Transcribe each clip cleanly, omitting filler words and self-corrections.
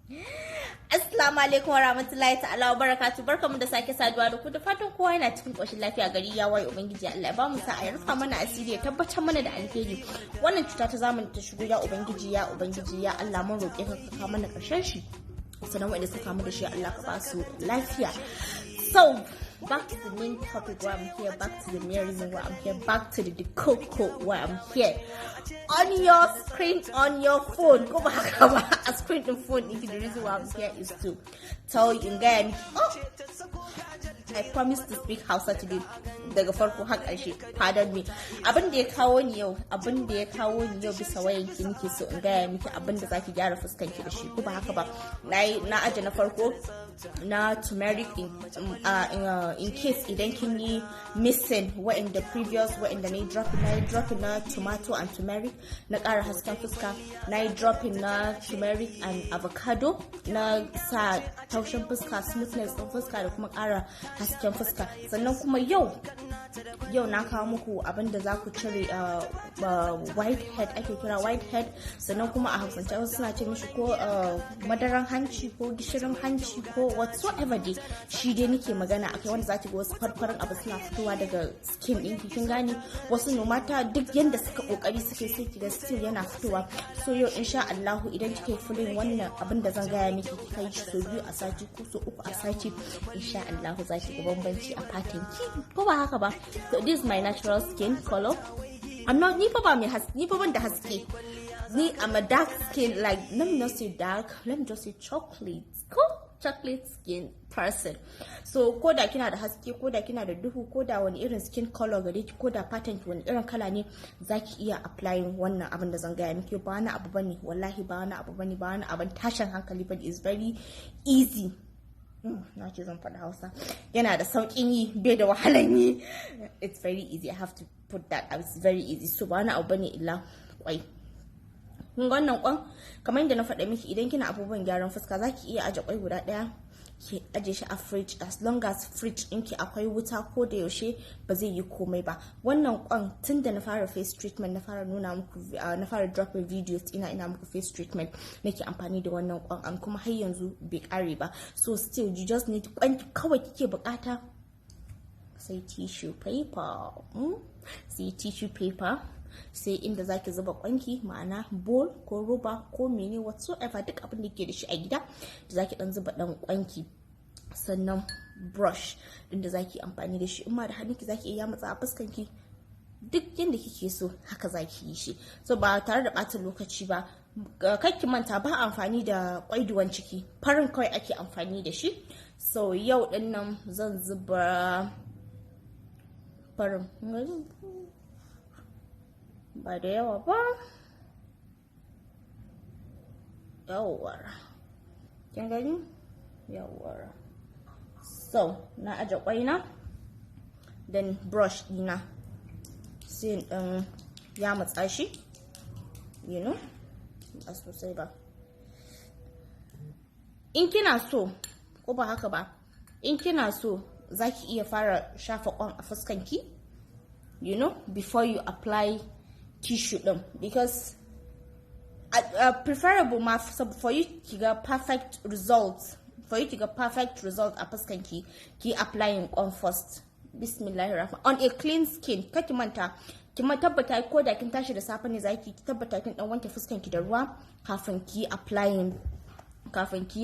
Assalamu alaikum wa rahmatullahi ta'ala wa barakatu. Barkamu da sake saduwa da ku, da fatan kowa yana cikin koshin lafiya. Gari ya waye. Ubangiji Allah ya ba mu sa'a, ya rufa mana asiri, ya tabbatar mana da alheri. Wannan cuta ta zamani ta shigo, ya Ubangiji, ya Ubangiji, ya Allah, mun roƙe ka, ka kawo mana ƙarshen shi. Sannan wanda suka kamu da shi, Allah ka ba su lafiya. So back to the main topic why I'm here, back to the main reason why I'm here, back to the coco why I'm here. On your screen, on your phone, go back, a screen and phone. The reason why I'm here is to tell you again. Oh, I promise to speak Hausa today daga farko har ƙarshe. Pardon me. Abin da ya kawo ni yau, abin da ya kawo ni yau, bisa wayan ki nake so in gaya miki abin da zaki gyara fuskan ki da shi, ko ba haka ba? Na na aje na farko na turmeric in case idan kin yi missing wa'inda previous wa'inda na yi dropping. Na yi dropping na tomato and turmeric na ƙara hasken fuska, na yi dropping na turmeric and avocado na sa taushin fuska, smoothness ɗin fuska da kuma ƙara hasken fuska. Sannan kuma yau na kawo muku abin da za ku cire white head, ake kira white head. Sannan kuma a Hausance wasu suna ce mishi ko madaran hanci ko gishirin hanci ko whatsoever dai. Shi dai nake magana akai, wanda za ki ga wasu farfarin abu suna fitowa daga skin ɗinki, kin gane? Wasu no mata duk yanda suka kokari suke, sai ki ga still yana fitowa. So yau insha Allahu, idan kika yi following wannan abin da zan gaya miki, kika yi so 2 a sati ko so 3 a sati, insha Allahu za ki ga bambanci a fatan ki, ko ba haka ba? So this is my natural skin color. I'm not, ni fa ba mai haske, ni fa ban da haske. Ni I'm a dark skin, like, let me not say dark, let me just say chocolate, cool, chocolate skin person. So ko da kina da haske, ko da kina da duhu, ko da wani irin skin color gare ki, ko da fatan ki wani irin kala ne, zaki iya applying wannan abin da zan gaya miki. Ba wani abu bane, wallahi ba wani abu bane, ba wani abin tashin hankali bane. Is very easy. Na ce zan faɗi Hausa. Yana da sauƙin yi, bai da wahalan yi. It's very easy. I have to put that out. It's very easy. So ba wani abu bane illa kwai. Kun ga wannan kwan, kamar yadda na faɗa miki, idan kina abubuwan gyaran fuska, zaki iya aje kwai guda ɗaya, ki aje shi a fridge. As long as fridge ɗinki akwai wuta ko da yaushe, ba zai yi komai ba. Wannan kwan, tun da na fara face treatment, na fara nuna muku, na fara dropping videos ina muku face treatment, nake amfani da wannan kwan, an kuma har yanzu bai kare ba. So still you just need kwan kawai kike bukata, sai tissue paper, Sai tissue paper, sai inda zaki zuba kwanki, ma'ana bowl ko roba ko mene, whatsoever, duk abin da ke da shi a gida da zaki dan zuba dan kwanki. Sannan brush din da zaki amfani da shi, in ma da hannunki zaki iya matsa a fuskanki, duk yadda kike so haka zaki yi shi. So ba tare da ɓata lokaci ba, ki manta ba amfani da kwaiduwan ciki, farin kawai ake amfani da shi. So yau din nan zan zuba farin, ba da yawa ba. Yawwara, kin gani? Yawwara. So na aje kwaina, then brush dina, sai in dan ya matsa shi, ba sosai ba. In kina so, ko ba haka ba, in kina so zaki iya fara shafa kwan a fuskanki before you apply tissue din, because preferable ma for you to get perfect results, for you to get perfect result a fuskanki, ki applying kwan first. Bismillahirrahman, on a clean skin. Kaki manta, ki ma tabbata ko da kin tashi da safe ne zaki ki tabbata kin dan wanke fuskanki da ruwa kafin ki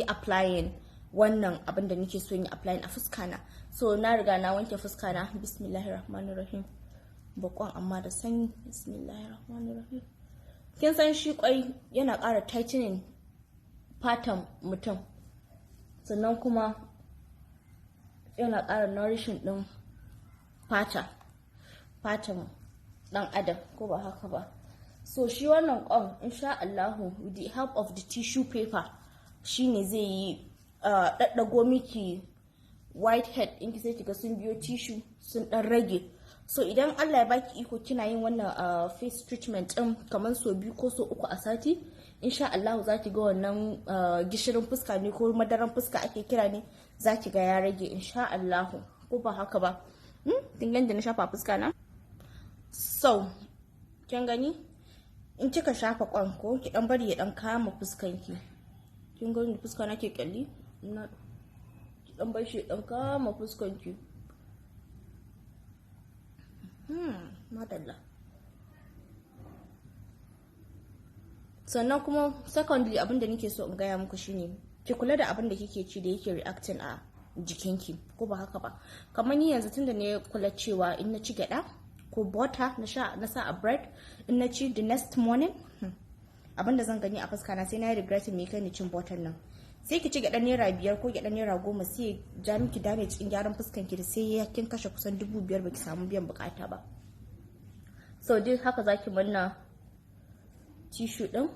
applying wannan abin da nake so yi applying a fuskana. So na riga na wanke fuskana. Bismillahirrahmanirrahim. Bakon amma da sanyi. Bismillahirrahmanirrahim. Kin san shi kwai yana ƙara tightening fatan mutum, sannan kuma yana ƙara nourishing ɗin fatan ɗan adam, ko ba haka ba? So shi wannan kwan, insha Allahu, with the help of the tissue paper, shine zai yi ɗaɗɗago miki white head ɗinki, sai kiga sun biyo tissue sun ɗan rage. So idan Allah ya baki iko kina yin wannan face treatment ɗin kamar so 2 ko so 3 a sati, insha Allah za ki ga wannan gishirin fuska ne ko madaran fuska ake kira ne, za ki ga ya rage insha Allah, ko ba haka ba? Kin gani da na shafa fuska na? So kin gani, in kika shafa kwan ko ki dan bari ya dan kama fuskanki, Kin ga ni fuska nake kyalli, na dan bar shi dan kama fuskan ki. Madalla. Sannan kuma secondly, abin da nake so in gaya muku shine ki kula da abin da kike ci da yake reacting a jikinki, ko ba haka ba? Kamar ni yanzu, tunda ne kula cewa in na ci gyada ko butter na sha na sa a bread, in na ci, the next morning abin da zan gani a fuska na sai na yi regretting me kai ni cin butter nan. Sai ki ci gyaɗa ₦5 ko gyaɗa ₦10, sai ja miki damage in gyaran fuskan ki da sai ya kin kashe kusan 5,000 baki samu biyan bukata ba. So dai haka zaki manna tissue din,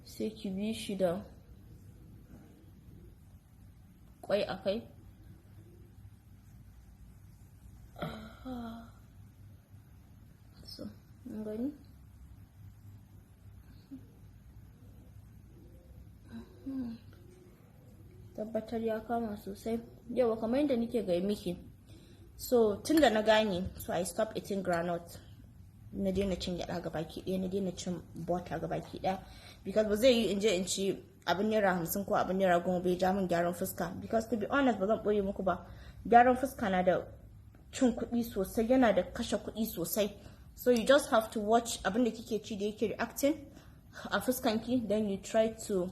sai ki bi shi da kwai a kai. So gani, tabbatar ya kama sosai. Yau kamar yadda nike ga miki, so tun da na gane, so I stop eating groundnut, na daina cin gyada gabaki ɗaya, na daina cin butter gabaki ɗaya, because ba zai yi in je in ci abin ₦50 ko abin ₦10 bai ja min gyaran fuska. Because to be honest, ba zan ɓoye muku ba, gyaran fuska na da cin kuɗi sosai, yana da kashe kuɗi sosai. So you just have to watch abin da kike ci da yake reacting a fuskanki, then you try to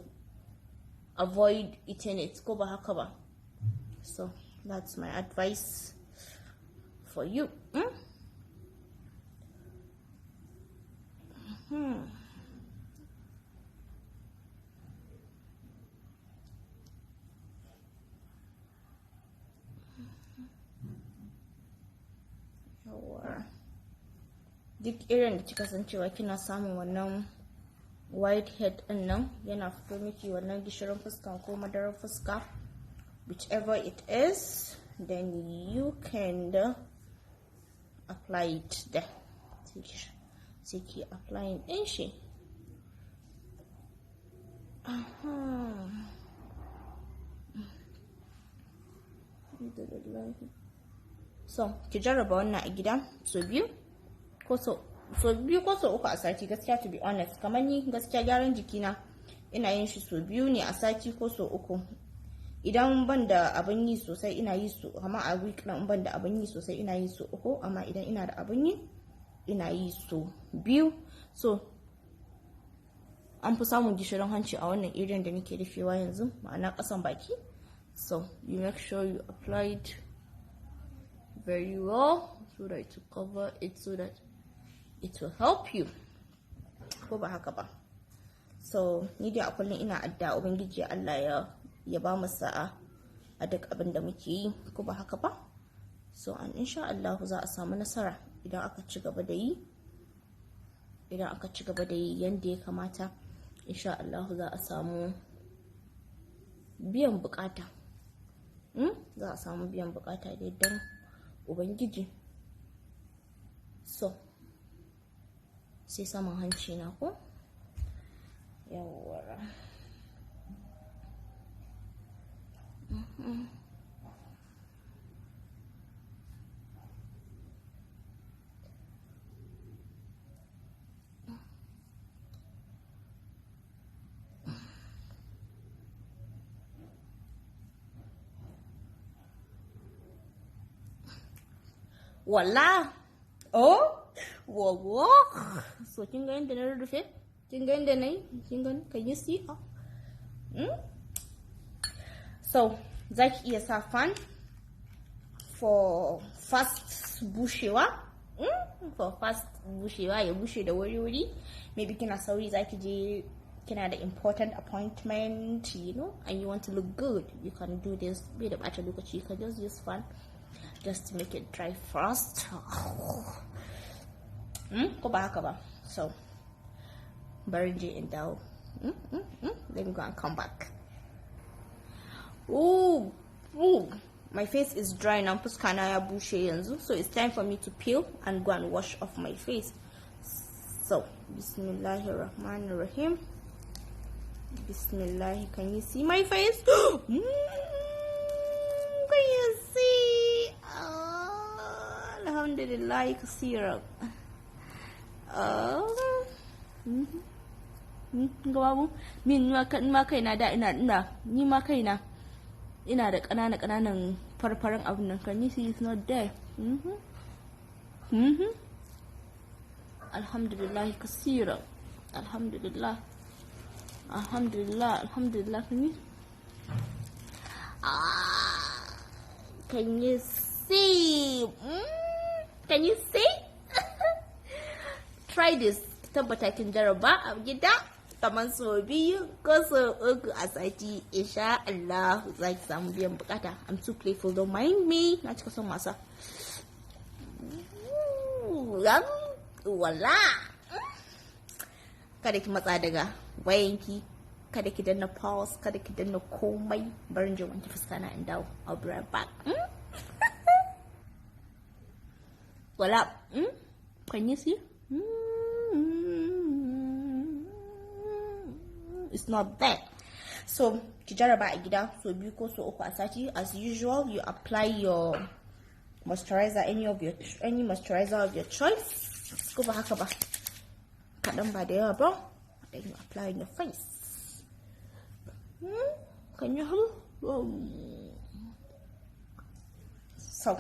avoid eating it, ko ba haka ba? So that's my advice for you. Yawwa, duk irin da kika san cewa kina samun wannan white head din nan, yana fito miki wannan gishirin fuskan ko madarar fuska, whichever it is, then you can apply it there. Sai ki applying din shi. Aha. Alhamdulillah. So ki jarraba wannan a gida so biyu ko so uku a sati. Gaskiya, to be honest, kamar ni gaskiya gyaran jikina ina yin shi so biyu ne a sati ko so uku. Idan ban da abin yi sosai ina yi so, amma a week na ban da abin yi sosai ina yi so uku, amma idan ina da abin yi ina yi so biyu. So an fi samun gishirin hanci a wannan area da nake rufewa yanzu, ma'ana kasan baki. So you make sure you apply it very well so that it will cover it, so that it will help you, ko ba haka ba? So ni dai a kullum ina adda Ubangiji Allah ya ba mu sa'a a duk abin da muke yi, ko ba haka ba? So and insha Allah za a samu nasara idan aka ci gaba da yi, idan aka ci gaba da yi yanda ya kamata, insha Allah za a samu biyan bukata. Za a samu biyan bukata dai don Ubangiji. So sai saman hanci na ko. Yawwa. Voila! Oh, wowo. So kin ga yadda na rurrufe? Kin ga yadda na yi? Kin gani? Can you see? Oh. So za ki iya sa fan for fast bushewa. For fast bushewa, ya bushe da wuri-wuri. Maybe kina sauri za ki je, kina da important appointment and you want to look good, you can do this. Bai da bata lokaci, you can just use fan just to make it dry fast. Ko ba haka ba? So bari je in dawo. Let me go and come back. Ooh, ooh. My face is dry now. Fuska na ya bushe yanzu. So it's time for me to peel and go and wash off my face. So, Bismillahirrahmanirrahim. Bismillah. Can you see my face? Can you see? Oh, Alhamdulillah, kasira. Oh. Ga babu min ma kaina da ina ni ma kaina ina da ƙananan ƙananan farfaran abun nan. Can you see? It's not there. Alhamdulillah kasira, alhamdulillah, alhamdulillah, alhamdulillah. Can you, ah, can you see? Can you see? Try this. Tabbata kin jaraba a gida kamar sau 2 ko sau 3 a sati, insha Allah za ki samu biyan bukata. I'm too playful, don't mind me. Na cika son wasa. Wala kada ki matsa daga wayanki, kada ki danna pause, kada ki danna komai. Barin je wanke fuska na in dawo. I'll be right back. Wala, can you see? It's not there. So ki jaraba a gida so 2 ko so 3 a sati. As usual, you apply your moisturizer, any moisturizer of your choice, ko ba haka ba? Kaɗan, ba da yawa ba. Then you apply on your face. Can you? So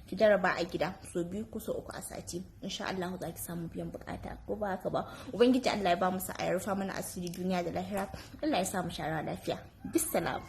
ki jaraba a gida so 2 ko so 3 a sati, insha Allah za ki samu biyan bukata, ko ba haka ba? Ubangiji Allah ya ba mu sa'a, ya rufa mana asiri duniya da lahira. Allah ya sa mu shara lafiya. Bisalam.